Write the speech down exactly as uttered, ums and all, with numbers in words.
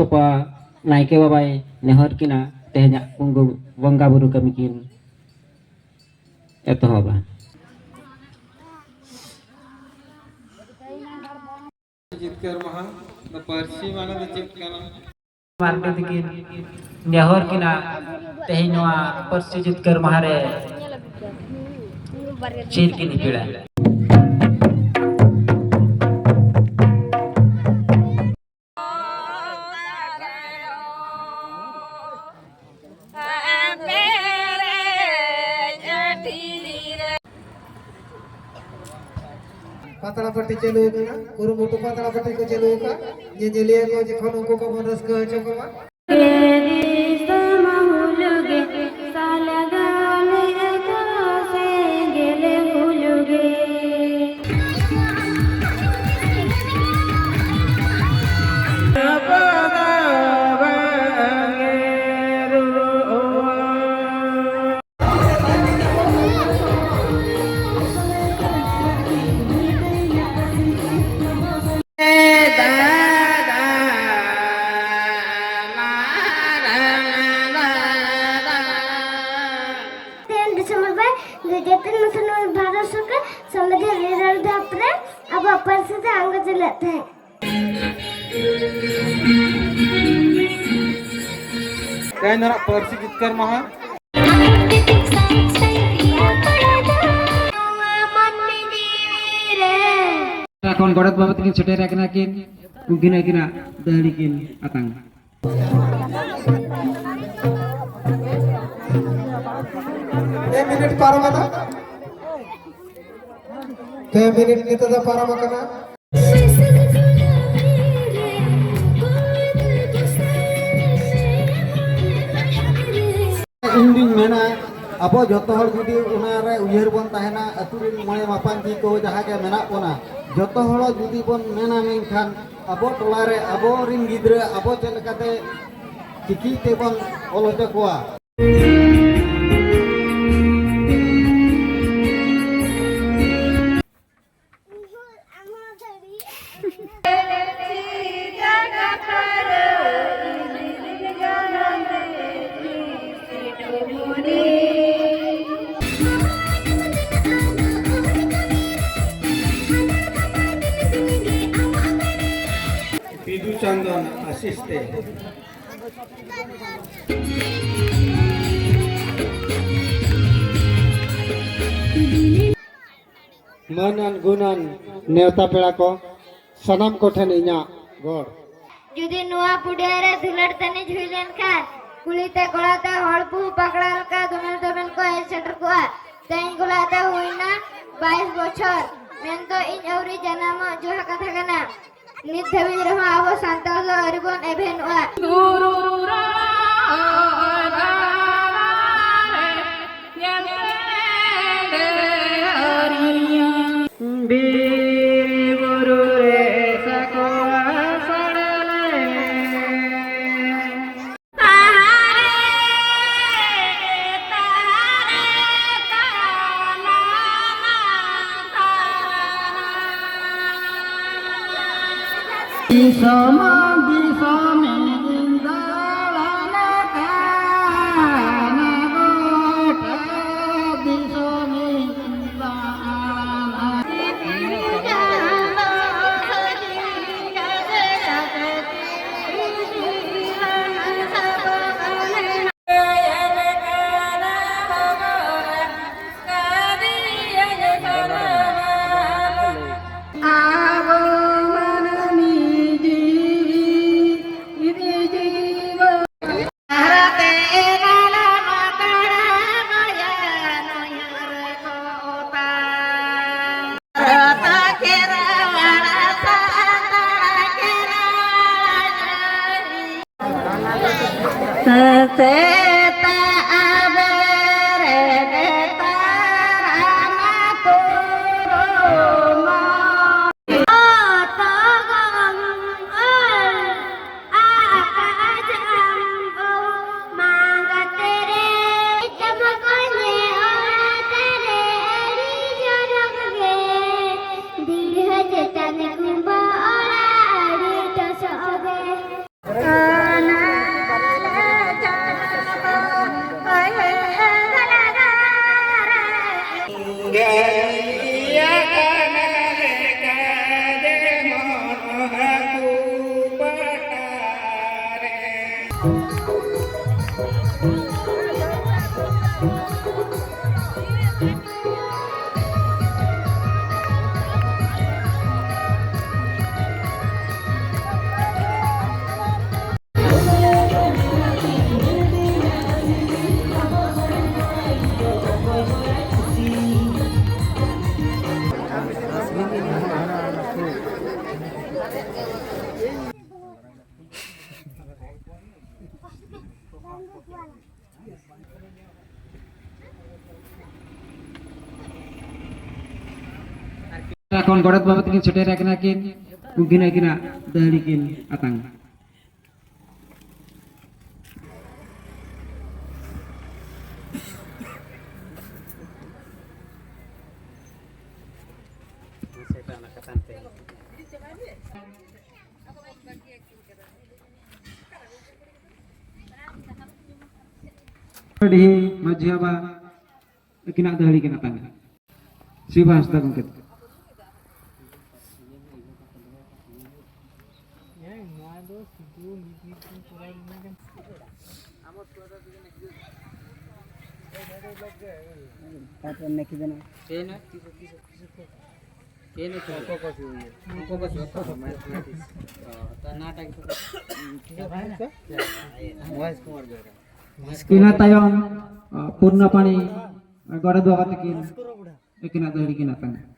ᱵᱟᱵᱟ, ᱱᱟᱭᱠᱮ ᱵᱟᱵᱟᱭ ᱱᱮᱦᱚᱨ ᱠᱤᱱᱟ ᱛᱮᱦᱮᱧᱟᱜ ᱵᱚᱸᱜᱟ, ᱵᱚᱸᱜᱟ ᱵᱩᱨᱩ ᱠᱟᱹᱢᱤ ᱠᱤᱱ ᱮᱛᱚᱦᱚᱵᱟ᱾ ᱡᱤᱛᱠᱟᱹᱨ ᱢᱟᱦᱟ ᱫᱚ ᱯᱟᱹᱨᱥᱤ ᱢᱟᱱᱮ ᱫᱚ ᱪᱮᱫ ᱠᱟᱱᱟ? ᱢᱟᱨᱰᱤ ᱛᱟᱹᱠᱤᱱ ᱱᱮᱦᱚᱨ ᱠᱤᱱᱟ ᱛᱮᱦᱮᱧ ᱱᱚᱣᱟ ᱯᱟᱹᱨᱥᱤ ᱡᱤᱛᱠᱟᱹᱨ ᱢᱟᱦᱟ ᱨᱮ ᱪᱤᱨ ᱠᱤᱱ ᱦᱤᱯᱤᱲᱟ᱾ ᱯᱟᱛᱲᱟ ᱯᱟᱹᱴᱤ ᱪᱟᱹᱞᱩ ᱟᱠᱟᱱᱟ, ᱠᱩᱨᱩᱢᱩᱴᱩ ᱯᱟᱛᱲᱟ ᱯᱟᱹᱴᱤ ᱠᱚ ᱪᱟᱹᱞᱩ ᱟᱠᱟᱫ᱾ ᱧᱮᱧᱮᱞᱤᱭᱟᱹ ᱠᱚ ᱡᱚᱠᱷᱚᱱ ᱩᱱᱠᱩ ᱠᱚᱵᱚᱱ ᱨᱟᱹᱥᱠᱟᱹ ᱦᱚᱪᱚ ᱠᱚᱣᱟ᱾ ᱛᱮᱦᱮᱧ ᱰᱤᱥᱮᱢᱵᱚᱨ ᱵᱟᱭᱤᱥ, ᱫᱩ ᱦᱟᱡᱟᱨ ᱛᱤᱱ ᱢᱟᱹᱦᱤᱛ ᱱᱚᱣᱟ ᱵᱷᱟᱨᱚᱛ ᱥᱚᱨᱠᱟᱨ ᱥᱚᱝᱵᱤᱫᱷᱟᱱ ᱤᱨᱟᱹᱞ ᱫᱷᱟᱯ ᱨᱮ ᱟᱵᱚᱣᱟᱜ ᱯᱟᱹᱨᱥᱤ ᱛᱮ ᱟᱸᱜᱚᱪ ᱞᱮᱫ ᱛᱟᱦᱮᱸᱫ᱾ ᱛᱮᱦᱮᱧ ᱫᱚ ᱱᱟᱜ ᱯᱟᱹᱨᱥᱤ ᱡᱤᱛᱠᱟᱹᱨ ᱢᱟᱦᱟ᱾ ᱮᱠᱷᱚᱱ ᱜᱚᱰᱮᱛ ᱵᱟᱵᱟ ᱛᱟᱹᱠᱤᱱ ᱥᱮᱴᱮᱨ ᱟᱠᱟᱱᱟ ᱠᱤᱱ, ᱩᱱᱠᱤᱱ ᱟᱹᱠᱤᱱᱟᱜ ᱫᱟᱹᱦᱲᱤ ᱠᱤᱱ ᱟᱛᱟᱝᱟ᱾ ᱯᱮ ᱢᱤᱱᱤᱴ ᱯᱟᱨᱚᱢ ᱮᱱᱟ᱾ ᱯᱮ ᱢᱤᱱᱤᱴ ᱱᱤᱛᱚᱜ ᱫᱚ ᱯᱟᱨᱚᱢ ᱟᱠᱟᱱᱟ᱾ ᱤᱧ ᱫᱩᱧ ᱢᱮᱱᱟ, ᱟᱵᱚ ᱡᱚᱛᱚ ᱦᱚᱲ ᱡᱩᱫᱤ ᱚᱱᱟ ᱨᱮ ᱩᱭᱦᱟᱹᱨ ᱵᱚᱱ ᱛᱟᱦᱮᱱᱟ, ᱟᱹᱛᱩ ᱨᱮᱱ ᱢᱚᱬᱮ ᱢᱟᱯᱟᱱᱡᱤ ᱠᱚ ᱡᱟᱦᱟᱸ ᱜᱮ ᱢᱮᱱᱟᱜ ᱵᱚᱱᱟ, ᱡᱚᱛᱚ ᱦᱚᱲ ᱡᱩᱫᱤ ᱵᱚᱱ ᱢᱮᱱᱟ, ᱢᱮᱱᱠᱷᱟᱱ ᱟᱵᱚ ᱴᱚᱞᱟ ᱨᱮ ᱟᱵᱚ ᱨᱮᱱ ᱜᱤᱫᱽᱨᱟᱹ ᱟᱵᱚ ᱪᱮᱫ ᱞᱮᱠᱟᱛᱮ ᱪᱤᱠᱤ ᱛᱮᱵᱚᱱ ᱚᱞ ᱦᱚᱪᱚ ᱠᱚᱣᱟ᱾ ᱟᱥᱤᱥ ᱛᱮ᱾ ᱢᱟᱹᱱ ᱟᱱ ᱜᱩᱱ ᱟᱱ ᱱᱮᱣᱛᱟ ᱯᱮᱲᱟ ᱠᱚ, ᱥᱟᱱᱟᱢ ᱠᱚᱴᱷᱮᱱ ᱤᱧᱟᱹᱜ ᱜᱚᱲ᱾ ᱡᱩᱫᱤ ᱱᱚᱣᱟ ᱯᱩᱰᱤᱭᱟ ᱨᱮ ᱫᱩᱞᱟᱹᱲ ᱛᱟᱹᱱᱤᱡ ᱦᱩᱭ ᱞᱮᱱᱠᱷᱟᱱ, ᱠᱩᱲᱤ ᱛᱮ ᱠᱚᱲᱟ ᱛᱮ ᱦᱚᱲ ᱵᱚᱦᱩ ᱯᱟᱜᱽᱞᱟ ᱞᱮᱠᱟ ᱫᱚᱢᱮᱞ ᱫᱚᱢᱮᱞ ᱠᱚ ᱦᱮᱡ ᱥᱮᱴᱮᱨ ᱠᱚᱜᱼᱟ᱾ ᱛᱮᱦᱮᱧ ᱜᱚᱞᱟ ᱛᱮ ᱦᱩᱭᱱᱟ ᱵᱟᱭᱤᱥ ᱵᱚᱪᱷᱚᱨ, ᱢᱮᱱᱫᱚ ᱤᱧ ᱟᱹᱣᱨᱤ ᱡᱟᱱᱟᱢᱚᱜ ᱡᱚᱦᱟ ᱠᱟᱛᱷᱟ ᱠᱟᱱᱟ᱾ ᱱᱤᱛ ᱫᱷᱟᱹᱵᱤᱡ ᱨᱮᱦᱚᱸ ᱟᱵᱚ ᱥᱟᱱᱛᱟᱲ ᱫᱚ ᱟᱹᱣᱨᱤ ᱵᱚᱱ ᱮᱵᱷᱮᱱᱚᱜᱼᱟ᱾ ᱵᱤᱨ ᱵᱩᱨᱩ ᱨᱮ ᱥᱟᱠᱣᱟ ᱥᱟᱲᱮ ᱞᱮ᱾ ᱫᱤᱥᱚᱢ ᱫᱤᱥᱚᱢ ᱤᱧ ᱫᱟᱬᱟᱱ ᱠᱟᱱᱟ, ᱜᱚᱴᱟ ᱫᱤᱥᱚᱢ ᱤᱧ ᱫᱟᱬᱟᱱ᱾ ᱟᱵᱚ ᱢᱟᱹᱱᱢᱤ ᱡᱤᱣᱤ ᱤᱫᱤ ᱡᱤᱣᱤ ᱵᱚ ᱟᱨᱛᱮ ᱮᱱᱟᱞᱟ ᱢᱟᱛᱟᱲᱟ ᱢᱟᱭᱟ ᱱᱚᱭᱟᱨ ᱠᱚ ᱚᱛᱟ᱾ ᱨᱟᱛᱟ ᱠᱮᱨᱟᱣᱟᱲᱟ ᱥᱟᱱᱛᱟᱲ ᱠᱮᱨᱟᱣᱟᱲᱟ᱾ ᱥᱮᱛᱟᱜ ᱵᱮᱨᱮᱫ ᱛᱟᱨᱟᱢ ᱛᱩᱨᱩᱢ᱾ ᱚᱛᱚᱜᱚᱢ ᱚᱞ ᱟᱠᱟᱫ ᱟᱢ ᱚᱞ ᱢᱟᱸᱜᱟᱛ ᱨᱮ᱾ ᱛᱟᱢᱟ ᱠᱚᱧᱮ ᱚᱲᱟᱜ ᱨᱮ ᱟᱹᱰᱤ ᱪᱚᱨᱚᱠ ᱜᱮ᱾ ᱫᱤᱲᱦᱟᱹ ᱪᱮᱛᱟᱱ ᱠᱩᱸᱵᱟᱹ ᱚᱲᱟᱜ ᱟᱹᱰᱤ ᱴᱚᱥᱚᱜ ᱜᱮ᱾ ᱮᱠᱷᱚᱱ ᱜᱚᱰᱮᱛ ᱵᱟᱵᱟ ᱛᱟᱹᱠᱤᱱ ᱥᱮᱴᱮᱨ ᱟᱠᱟᱱᱟ ᱠᱤᱱ, ᱩᱱᱠᱤᱱ ᱟᱹᱠᱤᱱᱟᱜ ᱫᱟᱹᱦᱲᱤ ᱠᱤᱱ ᱟᱛᱟᱝᱟ᱾ ᱰᱤᱦᱤ ᱢᱟᱹᱡᱷᱤ ᱵᱟᱵᱟ ᱟᱹᱠᱤᱱᱟᱜ ᱫᱟᱹᱦᱲᱤ ᱠᱤᱱ ᱟᱛᱟᱝᱟ᱾ ᱥᱤᱵ ᱦᱟᱸᱥᱫᱟ ᱜᱚᱢᱠᱮ᱾ ᱛᱟᱨᱯᱚᱨ ᱱᱮᱠᱤ ᱵᱮᱱᱟᱣ᱾ ᱤᱱᱟᱹ ᱛᱟᱭᱚᱢ, ᱟ, ᱯᱩᱨᱱᱟᱯᱟᱱᱤ, ᱟ, ᱜᱚᱰᱮᱛ ᱵᱟᱵᱟ ᱛᱟᱹᱠᱤᱱ ᱟᱹᱠᱤᱱᱟᱜ ᱫᱟᱹᱦᱲᱤ ᱠᱤᱱ ᱟᱛᱟᱝᱟ᱾